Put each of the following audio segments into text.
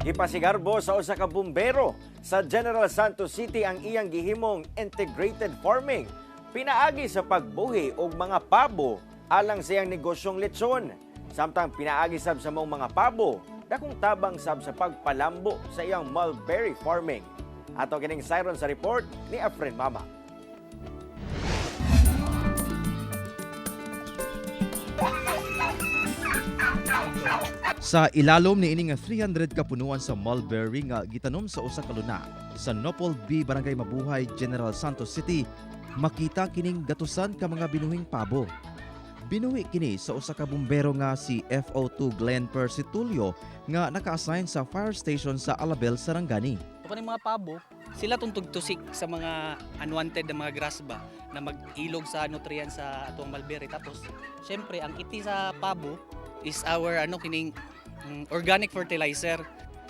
Gipasigarbo sa usa ka bumbero sa General Santos City ang iyang gihimong integrated farming pinaagi sa pagbuhi og mga pabo alang sa iyang negosyong lechon. Samtang pinaagi sab sa maong mga pabo, dakong tabang sab sa pagpalambo sa iyang mulberry farming. Ato kining siron sa report ni Efren Mama. Sa ilalom ni ini nga 300 kapunuan sa mulberry nga gitanom sa usa ka luna sa Nopol B, Barangay Mabuhay, General Santos City, makita kining gatusan ka mga binuhing pabo. Binuhi kini sa usa ka bumbero nga si FO2 Glenn Persitulio nga naka-assign sa fire station sa Alabel, Sarangani. So kaning mga pabo, sila tong tugtusik sa mga unwanted na mga grass ba na mag-ilog sa nutrients sa atong mulberry. Tapos syempre ang iti sa pabo is our ano kining organic fertilizer.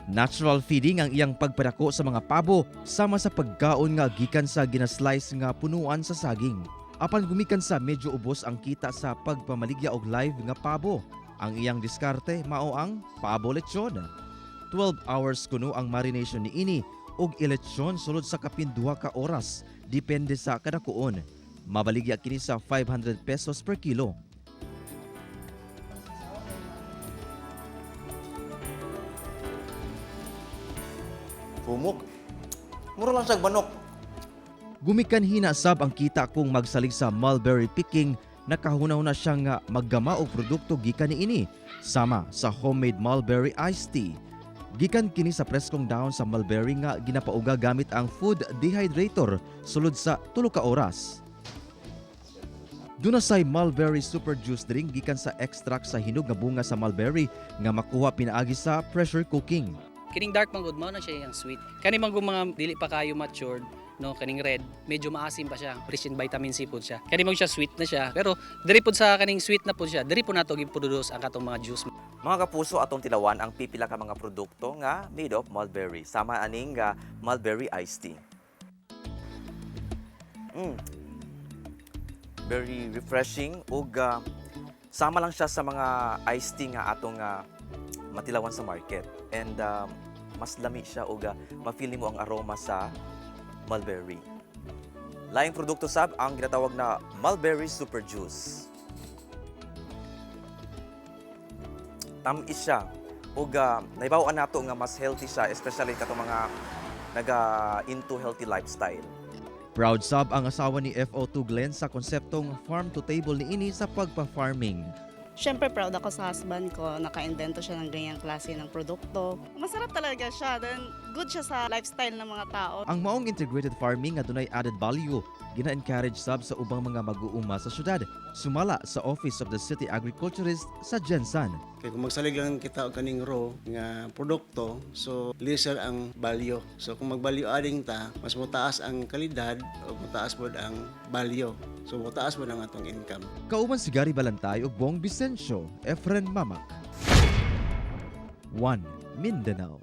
Natural feeding ang iyang pagpadako sa mga pabo sama sa pagkaon nga gikan sa ginaslice nga punuan sa saging. Apan gumikan sa medyo ubos ang kita sa pagpamaligya og live nga pabo. Ang iyang diskarte mao ang pabo lechon. 12 hours kuno ang marination niini ug ilechon sulod sa kapin 2 ka oras depende sa kadakuon. Mabaligya kini sa 500 pesos per kilo. Humok. Mura lang siyang manok. Gumikan hina sab ang kita kung magsalig sa mulberry picking, nakahuna-huna siya nga maggama og produkto gikan niini sama sa homemade mulberry iced tea. Gikan kini sa preskong dahon sa mulberry nga ginapauga gamit ang food dehydrator sulod sa 3 ka oras. Duna say mulberry super juice drink gikan sa extract sa hinog nga bunga sa mulberry nga makuha pinaagi sa pressure cooking. Kining dark manggod mao na siya yung sweet. Kani manggod mga dili pa kayo matured no, kaning red, medyo maasim pa siya, rich in vitamin C po siya. Kani man siya sweet na siya, pero diri pod sa kaning sweet na po siya, diri po nato giproduce ang katong mga juice. Mga kapuso, atong tilawan ang pipila ka mga produkto nga made of mulberry. Sama aning mulberry iced tea. Very refreshing ug sama lang siya sa mga iced tea nga atong matilawan sa market. And mas lami siya ug ma-feel nimo ang aroma sa mulberry. Laing produkto sab ang ginatawag na mulberry super juice. Tam-is siya ug naibaw-an nato nga mas healthy siya, especially katong mga naga into healthy lifestyle. Proud sab ang asawa ni FO2 Glenn sa konseptong farm to table niini sa pagpa-farming. Siyempre proud ako sa husband ko, naka-invento siya ng ganyang klase ng produkto. Masarap talaga siya, then good siya sa lifestyle ng mga tao. Ang maong integrated farming nga dunay added value, gina-encourage sab sa ubang mga mag-uuma sa syudad. Sumala sa Office of the City Agriculturist sa Gensan. Kay kung magsalig lang kita og kaning raw nga produkto, so lesser ang value. So kung mag-value adding ta, mas motaas ang kalidad o motaas pod ang value. So motaas pod ang atong income. Kauban si Gary Balantay ug Bong Vicencio, Efren Mamak. 1 Mindanao.